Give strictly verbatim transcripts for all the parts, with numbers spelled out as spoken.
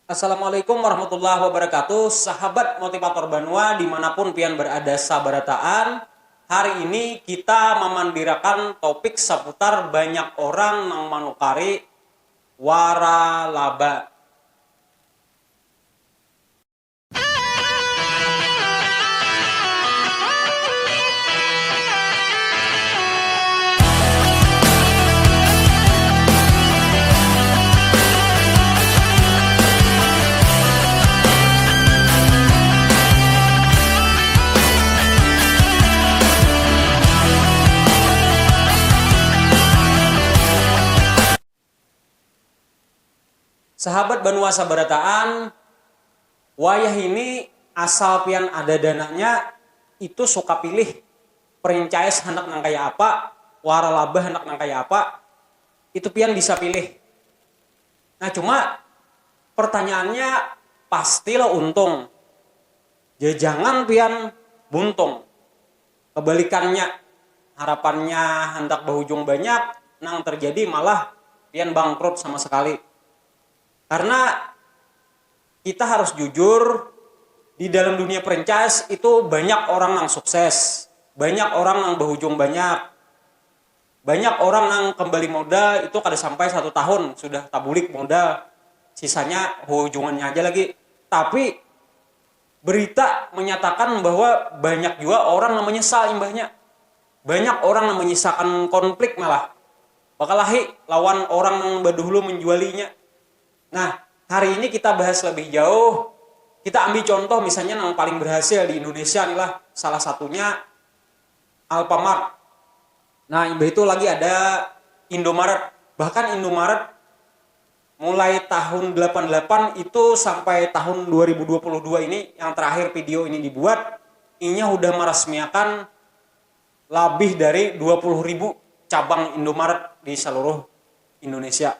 Assalamualaikum warahmatullahi wabarakatuh. Sahabat motivator banua dimanapun pian berada sabarataan, hari ini kita mamandirakan topik saputar banyak orang nang manukari waralaba. Sahabat banua sabarataan, wayah ini asal pian ada dananya, itu suka pilih franchise handak nang kaya apa, waralaba handak nang kaya apa, itu pian bisa pilih. Nah, cuma pertanyaannya, pastilah untung. Jangan pian buntung. Kebalikannya, harapannya handak bahujung banyak, nang terjadi malah pian bangkrut sama sekali. Karena kita harus jujur, di dalam dunia franchise itu banyak orang yang sukses, banyak orang yang berujung banyak, banyak orang yang kembali modal itu kada sampai satu tahun sudah tabulik modal, sisanya hujungannya aja lagi. Tapi berita menyatakan bahwa banyak juga orang yang menyesal imbahnya. Banyak orang yang menyisakan konflik malah. Bakalahi lawan orang yang berdahulu menjualinya. Nah, hari ini kita bahas lebih jauh. Kita ambil contoh misalnya yang paling berhasil di Indonesia nih lah. Salah satunya Alfamart. Nah, imbah itu lagi ada Indomaret. Bahkan Indomaret mulai tahun delapan delapan itu sampai tahun dua ribu dua puluh dua ini, yang terakhir video ini dibuat, inya udah meresmiakan lebih dari dua puluh ribu cabang Indomaret di seluruh Indonesia.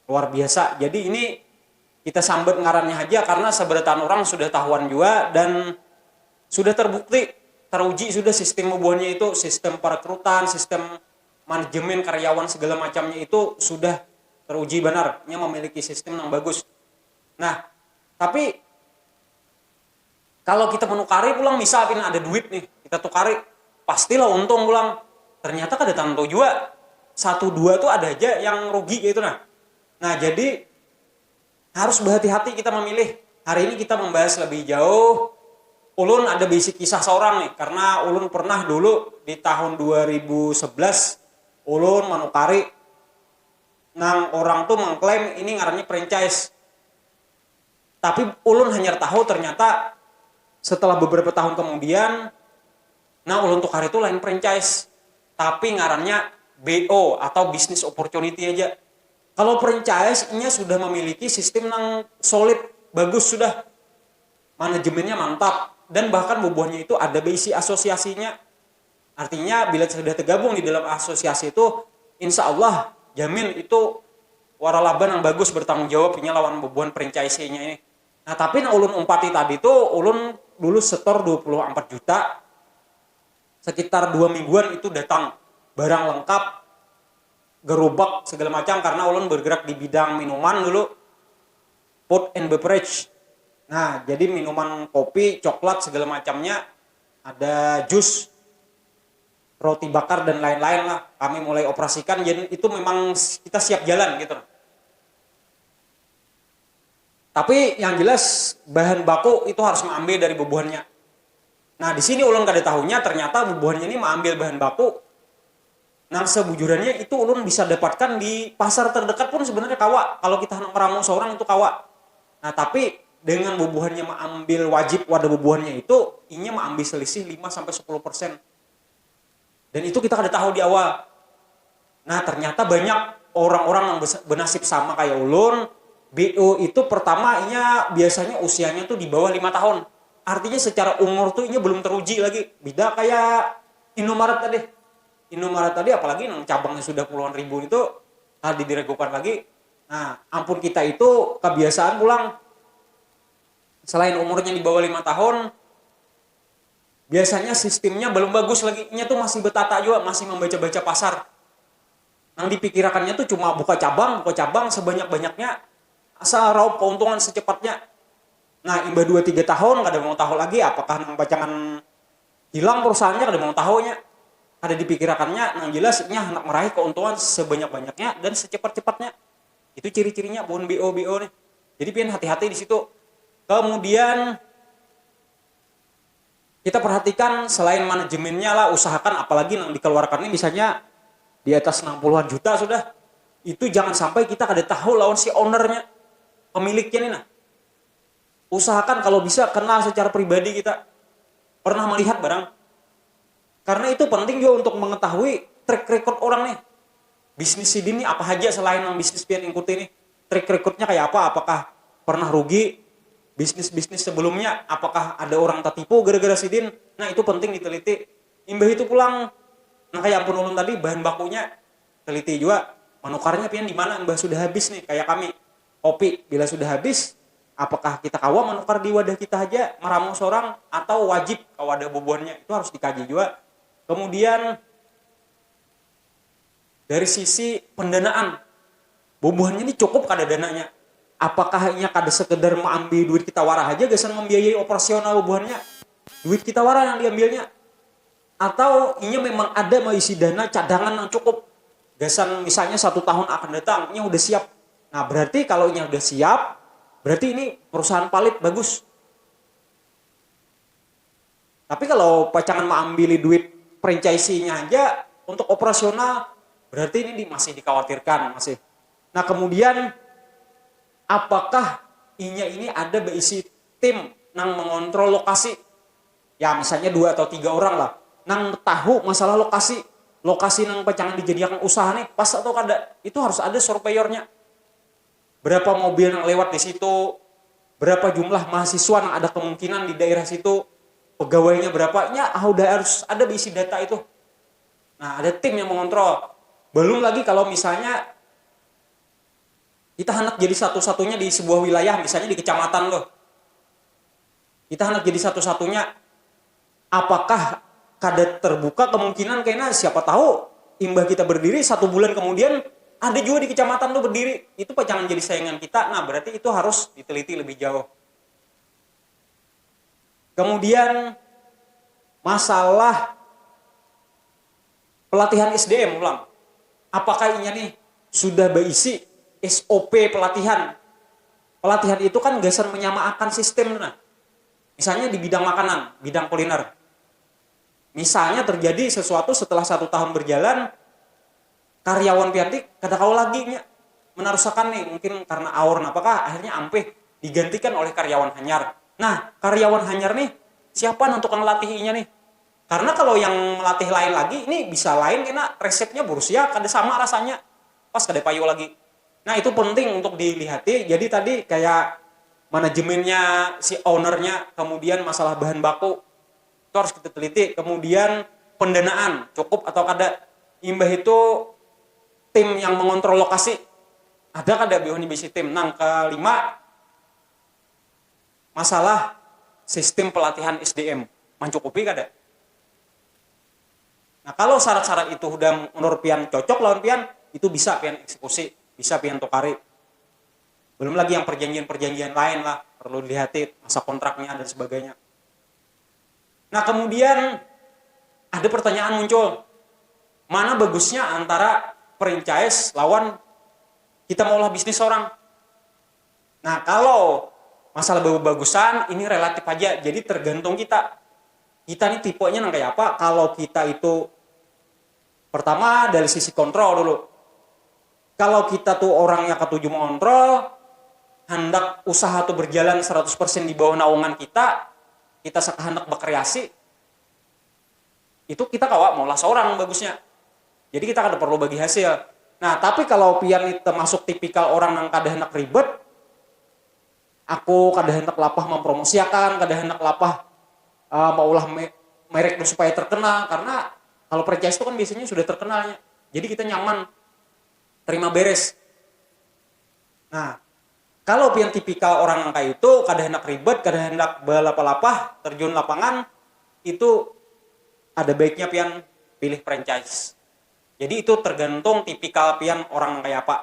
Luar biasa. Jadi ini kita sambat ngarannya aja karena sabarataan orang sudah tahuan juga dan sudah terbukti, teruji sudah sistem bubuhannya itu, sistem perekrutan, sistem manajemen karyawan segala macamnya itu sudah teruji benar, nya memiliki sistem yang bagus. Nah, tapi kalau kita menukari pulang, misal pina ada duit nih, kita tukari, pastilah untung pulang. Ternyata kada tentu juga, satu dua tuh ada aja yang rugi gitu nah. Nah, jadi harus berhati-hati kita memilih. Hari ini kita membahas lebih jauh. Ulun ada bisi kisah seorang nih, karena ulun pernah dulu di tahun dua ribu sebelas ulun menukari nang orang tuh mengklaim ini ngarannya franchise. Tapi ulun hanya tahu ternyata setelah beberapa tahun kemudian, nah, ulun tukar itu lain franchise, tapi ngarannya B O atau business opportunity aja. Kalau franchise, inya sudah memiliki sistem yang solid, bagus sudah. Manajemennya mantap, dan bahkan bubuhannya itu ada bisi asosiasinya. Artinya, bila sudah tergabung di dalam asosiasi itu, insya Allah, jamin itu waralaba yang bagus bertanggung jawab inya lawan bubuhan franchise-nya ini. Nah, tapi nang ulun umpati tadi tuh, ulun dulu setor dua puluh empat juta, sekitar dua mingguan itu datang barang lengkap, gerobak segala macam, karena ulun bergerak di bidang minuman dulu, food and beverage. Nah, jadi minuman kopi, coklat segala macamnya, ada jus, roti bakar dan lain-lain lah. Kami mulai operasikan, jadi itu memang kita siap jalan gitu. Tapi yang jelas bahan baku itu harus mengambil dari bubuhannya. Nah, di sini ulun kada tahunya ternyata bubuhannya ini mengambil bahan baku nang sebujurannya itu ulun bisa dapatkan di pasar terdekat pun sebenarnya kawa. Kalau kita hendak meramu seorang itu kawa. Nah, tapi dengan bubuhannya mengambil wajib wadah bubuhannya itu, inya mengambil selisih lima sampai sepuluh persen. Dan itu kita kada tahu di awal. Nah, ternyata banyak orang-orang yang bes- benasib sama kayak ulun. B O itu pertama inya biasanya usianya tuh di bawah lima tahun. Artinya secara umur tuh inya belum teruji lagi. Beda kayak Indomaret tadi. Indomaret tadi apalagi nang cabangnya sudah puluhan ribu itu, nah, diragukan lagi. Nah, ampun kita itu kebiasaan pulang. Selain umurnya di bawah lima tahun, biasanya sistemnya belum bagus lagi. Inya tuh masih betata juga, masih membaca-baca pasar. Yang dipikirakannya tuh cuma buka cabang, buka cabang sebanyak-banyaknya. asal raup keuntungan secepatnya. Nah, imbah dua tiga tahun kada mau tahu lagi apakah nang pacangan hilang perusahaannya, kada mau tahunya. Kada dipikirakannya, nang jelas inya hendak meraih keuntungan sebanyak-banyaknya dan secepat-cepatnya. Itu ciri-cirinya buhan B O B O nih. Jadi pian hati-hati di situ. Kemudian kita perhatikan selain manajemennya lah, usahakan apalagi yang dikeluarkan ini misalnya di atas enam puluhan juta sudah, itu jangan sampai kita kada tahu lawan si ownernya, pemiliknya nih. Nah, usahakan kalau bisa kenal secara pribadi, kita pernah melihat barang, karena itu penting juga untuk mengetahui track record orang nih, bisnis sidin nih apa aja selain yang bisnis pian ikuti nih, track recordnya kayak apa, apakah pernah rugi bisnis-bisnis sebelumnya, apakah ada orang tertipu gara-gara sidin. Nah, itu penting diteliti. Imbah itu pulang, nah, kayak ampun ulun tadi, bahan bakunya teliti juga, manukarnya pian di mana imbah sudah habis nih, kayak kami kopi bila sudah habis, apakah kita kawa manukar di wadah kita aja meramu seorang atau wajib ke wadah bubuhannya, itu harus dikaji juga. Kemudian dari sisi pendanaan, bubuhannya ini cukup kada dananya, apakah inya kada sekedar mengambil duit kita wara aja gasan membiayai operasional bubuhannya, duit kita wara yang diambilnya, atau inya memang ada mengisi dana cadangan yang cukup gasan misalnya satu tahun akan datang, inya udah siap. Nah, berarti kalau inya udah siap, berarti ini perusahaan palit bagus. Tapi kalau pacangan maambili duit franchise-nya aja untuk operasional, berarti ini di, masih dikhawatirkan masih. Nah, kemudian apakah inya ini ada berisi tim nang mengontrol lokasi? Ya, misalnya dua atau tiga orang lah, nang tahu masalah lokasi, lokasi nang pacangan dijadikan usaha nih pas atau kada, itu harus ada surveyornya. Berapa mobil yang lewat di situ, berapa jumlah mahasiswa yang ada kemungkinan di daerah situ, pegawainya berapa, nya udah harus ada berisi data itu. Nah, ada tim yang mengontrol. Belum lagi kalau misalnya kita hendak jadi satu-satunya di sebuah wilayah, misalnya di kecamatan loh, kita hendak jadi satu-satunya, apakah kada terbuka kemungkinan, karena siapa tahu imbah kita berdiri satu bulan kemudian ada juga di kecamatan tuh berdiri, itu pacangan jadi saingan kita. Nah, berarti itu harus diteliti lebih jauh. Kemudian masalah pelatihan S D M ulang, apakah inya nih sudah berisi S O P pelatihan? Pelatihan itu kan gasan menyamakan sistem, nah, misalnya di bidang makanan, bidang kuliner, misalnya terjadi sesuatu setelah satu tahun berjalan, karyawan pian ti kada kawa lagi nya menarusakan nih, mungkin karena aur napakah akhirnya ampih, digantikan oleh karyawan hanyar. Nah, karyawan hanyar nih siapa nentukan melatih inya nih? Karena kalau yang melatih lain lagi ini bisa lain, karena resepnya bursia kada sama rasanya, pas kada payu lagi. Nah, itu penting untuk dilihati. Jadi tadi kayak manajemennya, si ownernya, kemudian masalah bahan baku, itu harus kita teliti. Kemudian pendanaan cukup atau kada, imbah itu tim yang mengontrol lokasi, ada kada bihunya bisi tim. Nang kelima, masalah sistem pelatihan S D M, mencukupi kada? Nah, kalau syarat-syarat itu sudah menurut pian cocok lawan pian, itu bisa pian eksekusi, bisa pian tukari. Belum lagi yang perjanjian-perjanjian lain lah, perlu dilihat masa kontraknya dan sebagainya. Nah, kemudian ada pertanyaan muncul, mana bagusnya antara franchise lawan kita maulah bisnis orang? Nah, kalau masalah bagus-bagusan ini relatif aja, jadi tergantung kita. Kita nih tipenya nang kayak apa. Kalau kita itu pertama dari sisi kontrol dulu. Kalau kita tuh orangnya ketuju mengontrol, hendak usaha tuh berjalan seratus persen di bawah naungan kita, kita sekehendak berkreasi, itu kita kawa maulah seorang bagusnya. Jadi kita kada perlu bagi hasil. Nah, tapi kalau pian nih termasuk tipikal orang yang kada hendak ribet, aku kada hendak lapah mempromosiakan, kada hendak lapah uh, maulah me merek supaya terkenal, karena kalau franchise itu kan biasanya sudah terkenalnya, jadi kita nyaman terima beres. Nah, kalau pian tipikal orang yang kayak itu, kada hendak ribet, kada hendak belapah-lapah, terjun lapangan, itu ada baiknya pian pilih franchise. Jadi itu tergantung tipikal pian orang yang kayak apa.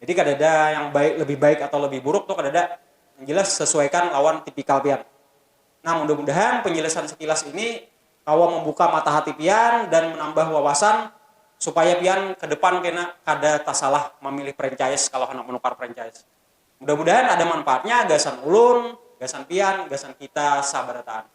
Jadi kadada yang baik, lebih baik atau lebih buruk tuh kadada. Yang jelas sesuaikan lawan tipikal pian. Nah, mudah-mudahan penjelasan sekilas ini kawa membuka mata hati pian dan menambah wawasan supaya pian ke depan kena kada tasalah memilih franchise kalau hendak menukar franchise. Mudah-mudahan ada manfaatnya gasan ulun, gasan pian, gasan kita sabarataan.